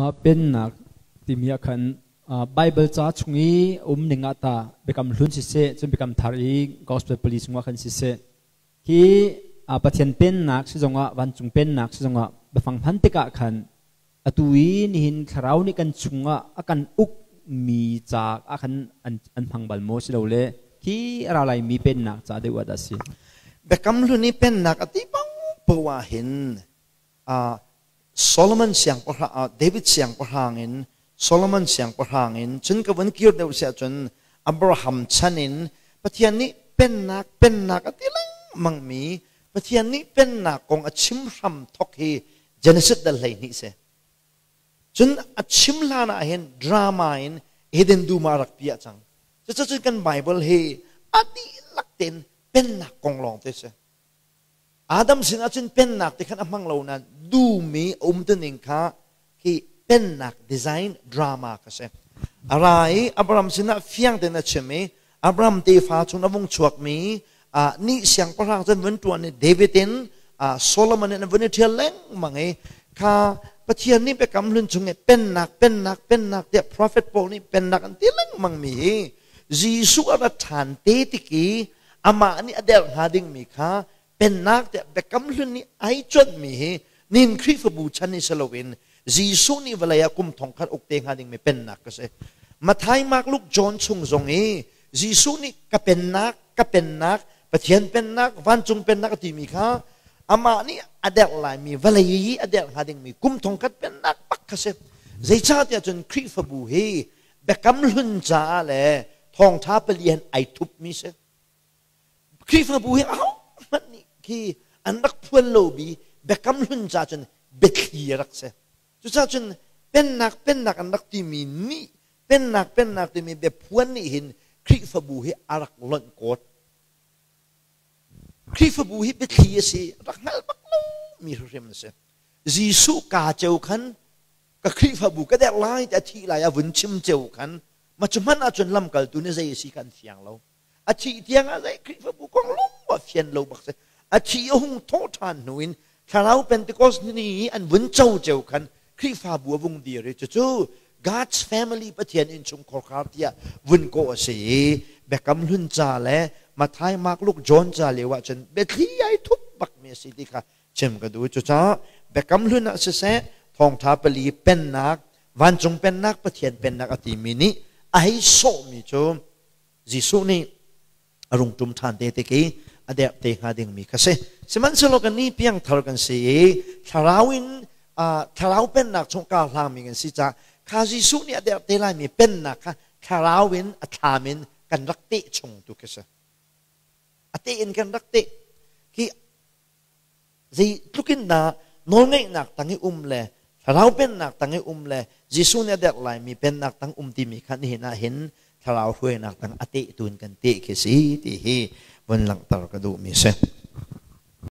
Mah pennak timi ah khan Baibal ca chung i um ning ah ta Biakam Hlun siseh, cun Biakam Thar i Gospel pali chungah khan siseh, hi Pathian pennak si zongah vancung pennak si zongah biafang hman tikah khan atu i nihin thlarau nih kan chungah a kan uk mi ca ah khan an hmang bal maw silole khi a ra laimi pennak ca deuh ah dah si? Biakam Hlun i pennak a ti paohpaoh ah hin Solomon siangpahrang David siangpahrang in Solomon siangpahrang in cun ka vun kir deuh siah cun Abraham chan in Pathian nih pennak pennak a ti lengmang mi Pathian nih pennak kong a chim hram thok hi Genesis dal 12 si. Cun a chim hlan ah hin drama in Eden dum ah rak piah cang. Cucu kan Bible hi a dihlak tein pennak kong lawng te si. Adam sinah cun pennak ti khan a hmang lo nain dum i a umtuning kha khi pennak design drama kha si. A ra i Abraham sinah fiang tein a chim i Abraham tefa chung a vung chuakmi nih siangpahrang cun vun ṭuan i David in Solomon in an vun i ṭhial lengmang i kha Pathian nih biakam hlun chung i pennak pennak pennak tiah prophet pawl nih pennak an ti lengmang mi hi Jesuh a ra ṭhan te tik i amah nih a derh hnga dingmi kha pennak tiah biakam hlun nih ai cuanhmi hi nin Khrihfabu chan i si loin Jesuh nih vawlei ah kum thong khat uk te hnga dingmi pennak ka si. Matthai, Mark, Luke, John chung zong i Jesuh nih ka pennak, ka pennak, Pathian pennak, vancung pennak a timi kha amah nih a derh laimi vawlei i a derh hnga dingmi kum thong khat pennak bak kha si. Zeicahtiah cun Khrihfabu hi biakam hlun caah le thawngṭha pali han ai thupmi si. Khrihfabu hi ahohmanh nih khi an rak phuan lo bi biakam hlun ca cun biathli a rak si. Cucaah cun pennak pennak an rak timi nih pennak pennak timi biaphuan nih hin Khrihfabu hi a rak lonh kawt. Khrihfabu hi biathli a si, rak hngal bak lo mi hrimhrim a si. Jesuh kaa ceu khan ka Khrihfabu ka derh lai ti a thih lai a vun chim ceu khan ma cu hmanh ahcun lamkaltu nih zei a si kan fiang lo. A thih tiang ah zei Khrihfabu kong lung a fian lo bak si. A thi a hung thawh ṭhan hnu in thlarau Pentecost ni i an vun co ceu khan Khrihfabu a vung dir i cucu God's family Pathian innchungkhar khar tiah vun kawh a si i Biakam Hlun ca le Matthai, Mark, Luke, John ca lio ahcun biathli ai thup bakmi a si ti kha chim ka duh. Cucaah Biakam Hlun ah siseh thawngṭha pali pennak, vancung pennak, Pathian pennak a timi nih a hei sawhmi cu Jesuh nih a rung ṭum ṭhan te tik i a derh te hnga dingmi kha si. Sihmanhsehlaw kan nih piangthar kan si i thlarau in thlarau pennak chung kar hlangmi kan si caah kha Jesuh nih a derh te laimi pennak kha thlarau in a thlam in kan rak teh chung tu khi si. A teh in kan rak teh. Hi zeitluk in dah nawlngeihnak tang i um le thlarau pennak tang i um le Jesuh nih a derh laimi pennak tang um timi kha nihin ah hin thlarau hruainak tang a tehtu in kan teh khi si ti hi vun langhter ka duhmi si.